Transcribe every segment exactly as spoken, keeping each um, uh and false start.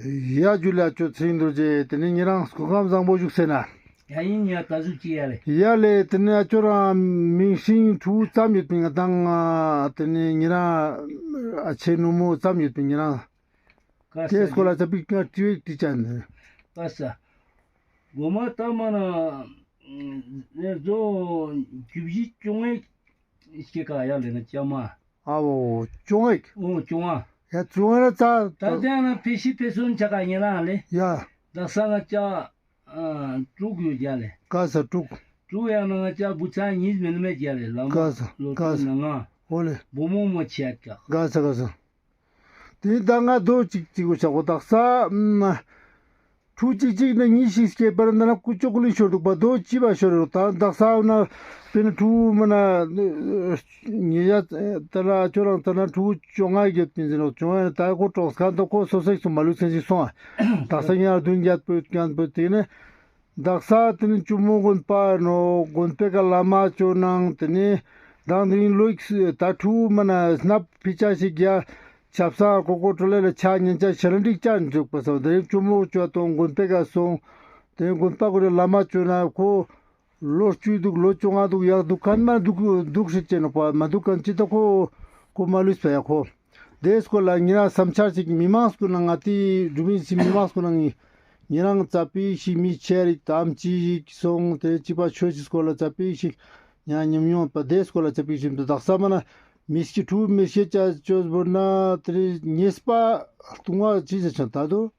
ཡ་ཇུ་ལེ། ཨ་ཅོ་ཚེ་རིང་རྡོ་རྗེ། དེ་ནེ་ཉེ་རང་སྐུ་ཁམས་བཟང་པོ་བཞུགས་སེ་ན། ཡ་ཡིན་ཡ། ད་ཟུག་ཅིག་ཡ་ལེ། ཡ་ལེ། དེ་ནེ་ཨ་ཅོ་རང་མིང་སྲིང་ཕྲུ་གུ་ཙམ་ཡོད་པིན་ང་དང་། དེ་ནེ་ཉེ་རང་ཨ་ཅེ་ནུ་མོ་ཙམ་ཡོད་པིན་ཉེ་རང་། ཀ་ས། དེའི་སྐོར་ལ་ཙ་པིག་ང་དྲི་བ་དྲི་ཅན། ཀ་ས། གོ་མ་ད་མ་ན་ནེ་ཛོ་བཅུ་བཞི་བཅོ་ལྔའི་སྐྱེས་ཀ་ཡ་ལེ་ན་ཅ་མ། ཨ་བོ། བཅོ་ལྔ། འོ་བཅོ་ལྔ། ཡ་བཅོ་ལྔ་ལ་ཙ། ད་དེ་ན་ཕེ་ཤི་ཕེ་སོན་ཆ་ཀ་ཉེ་རང་ལེ། ཡ། དག་ས་ང་ཅ་ཨ་དྲུག་ཡོད་ཀྱག་ལེ། ཀ་ས་དྲུག། དྲུག་ཡ་ན་ང་ཅ་བུ་ཚ་གཉིས་མེན་མེད་ཀྱག་ལེ། ལ་མ། ཀ་ས། ལོ་ཀ་ས། དྲུག་ན་ང་། འོ་ལེ། བུ་མོ་མོ་ཆེ་ཡ་ཀྱག། ཀ་ས་ཀ་ས། དེ་ད་ང་དོ་གཅིག་གཅིག་གོ་ཆག་གོ་དག་ས། ཕྲུ་གུ་གཅིག་གཅིག་ནེ་གཉིས་ཤིག་སྐྱེས་པར་འདི་ན་ཀུ་ཅོ་ཀུ་ལི་ཤོར་འདུག་པ། དོ་ཅི་བ་ཤོར་རུ་ད་དག་ས་ན་དཔེར་ན་ཕྲུ་གུ་མ་ན་ཉེ་ཡ་ད་ལ་ཨ་ཅོ་རང་ད་ན་ཕྲུ་གུ་བཅོ་ལྔ་ཡོད་པིན་ཟེར་ནོག། བཅོ་ལྔ་ད་ཁོ་གྲོགས་ཁན་དོ་ཁོ་སོ་སོ་སོ་མ་ལུས་ཚན་ཞིག་སོང་ཨ། དག་ས་ཉེ་རང་བདུན་བརྒྱད་པོ་ཡོད་ཁན་པོ་དེ་ནེ། དག་ས་དེ་ནེ་ཅོ་མོ་དགོན་པ་ནོ། དགོན་པའི་ཀ་བླ་མ་ཅོ་ནང་། དེ་ནེ་དང་དེ་རིང་ལོ་ཡིག་ད་ཕྲུ་གུ་མ་ན་སྣབས་ཕི་ཆ་ཞིག་རྒྱ་ཆབ་གསང་ཀོ་ཀོ་ཀྲོ་ལེ་ལ་ཆ་ཉན་ཆ་ཤ་ལ་འགྲིག་ཅན་འཇུག་པ་སོང་། དེ་རིང་ཅོ་མོ་ཅོ་དང་དགོན་པའི་ཀ་སོང་། དེ་རིང་དགོན་པ་གོ་རེ་བླ་མ་ཅོ་ན་ཁོ་ལོ་བཅུ་འདུག་ལོ་བཅོ་ལྔ་འདུག་ཡག་འདུག་ཁན་མ་འདུག་འདུག་ཤེས་ཅེ་ནོག་པ། མ་འདུག་ཁན་ཅི་ད་ཁོ་ཁོ་མ་ལུས་པ་ཡ་ཁོ། དེའི་སྐོར་ལ་ཉེ་རང་བསམ་འཆར་ཅིག་མི་མང་སྐུ་ན་ང་ཏི་འབྲུག་མི་སི་མི་མང་སྐུ་ན་ངི་ཉེ་རང་ཙ་པིག་ཞིག་མི་ཆེ་རིག་དམ་ཅི་ཞིག་སོང་། དེ་ཅི་པ་ཆོས་ཀྱི་སྐོར་ལ་ཙ་པིག་ཞིག་ཉ་ཉམས་མྱོང་པ་དེའི་སྐོར་ལ་ཙ་པིག་ཞིག་དག་ས་མ་ན་མི་སྐྱེ་ཕྲུ་གུ་མི་སྐྱེ་ཅ་ཅོས་བོར་ན་དེ་རིང་ཉེས་པ་ལྟུང་བ་ཅི་ཟེར་ཆ་ད་དོ།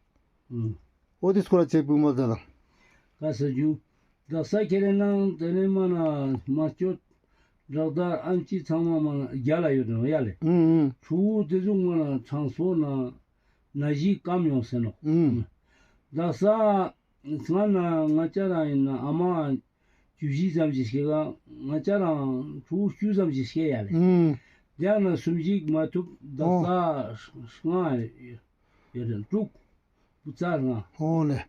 ཨུ། འོ་དེ་སྐོར་ལ་ཙ་པིག་མོལ་ད་དང་། ཀ་ས་ཇུ། དག་ས་ཁྱེར་ནང་དེ་ནེ་མ་ན་དམར་མཆོད་དྲག་དར་ཨམ་ཆི་ཚང་མ་མ་ན་རྒྱ་ལ་ཡོད་ནོ་ཡ་ལེ། ཨུ་ཨུ། ཕྲུ་གུ་དེ་ཟུག་མ་ན་ཚང་སོ་ན་ན་གཞི་སྐམ་ཡོང་ཟེར་ནོ། ཨུ། དག་ས་སྔ་ན་ང་ཅ་རང་ཡིན་ན་ཨ་མ་བཅུ་བཞི་ཙམ་ཞིག་སྐྱེས་ཀ་ང་ཅ་རང་ཕྲུ་གུ་བཅུ་ཙམ་ཞིག་སྐྱེས་ཡ་ལེ། ཨུ། རྒྱ་ན་སུམ་ཞིག་མ་ཐུབ་དག་ས་ལྔ་ཡོད་ནོ་དྲུག། བུ་ཚ་ལྔ། འོ་ལེ།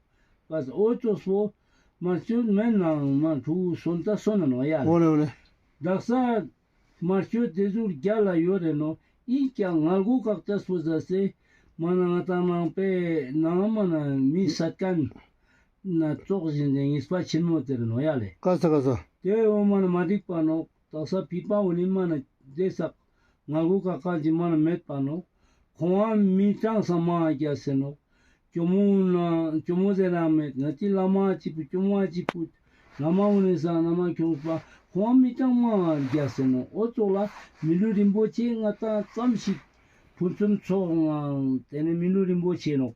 པ་ས་འོ་ཙོགས་པོ་དམར་མཆོད་མེད་ནའང་མ་ཕྲུ་གུ་སོན་ད་སོན་ན་ནོ་ཡ་ལེ། འོ་ལེ་འོ་ལེ། དག་ས་དམར་མཆོད་དེ་ཟུག་རྒྱ་ལ་ཡོད་རེ་ནོ། ཨིན་ཀྱང་ང་རྒོ་ཀག་ཏེས་པོ་ཟ་སེ་མ་ན་ང་ཏང་ནང་པའི་ནང་མ་ན་མི་སད་ཁན་ན་ཙོགས་ཞིག་ནེ་ངེས་པ་ཆེན་མོ་དེ་རེ་ནོ་ཡ་ལེ། ཀ་ས་ཀ་ས། དེ་འོ་མ་ན་མ་འགྲིག་པ་ནོ། དག་ས་ཕི་པ་འོ་ནི་མ་ན་དེ་ས་ང་རྒོ་ཀག་ཀ་ཅི་མ་ན་མེད་པ་ནོ། ཁོང་ཨ་མི་གྲངས་སམ་མ་རྒྱ་སེ་ནོ། ཇོ་མོ་ན་ཇོ་མོ་ཟེར་རང་མེད། ང་ཏི་བླ་མ་ཅིག་པུ་ཇོ་མོ་ཅིག་པུ་བླ་མ་འོ་ནི་ས་ན་མ་ཁྱོངས་པ་ཁོང་ཨ་མི་གྲངས་མ་རྒྱ་སེ་ནོ། འོ་ཙོགས་ལ་མི་ལུས་རིན་པོ་ཆེ་ང་ཏང་ཙམ་ཞིག་ཕུན་སུམ་ཚོགས་ངང་དེ་ནེ་མི་ལུས་རིན་པོ་ཆེ་ནོ།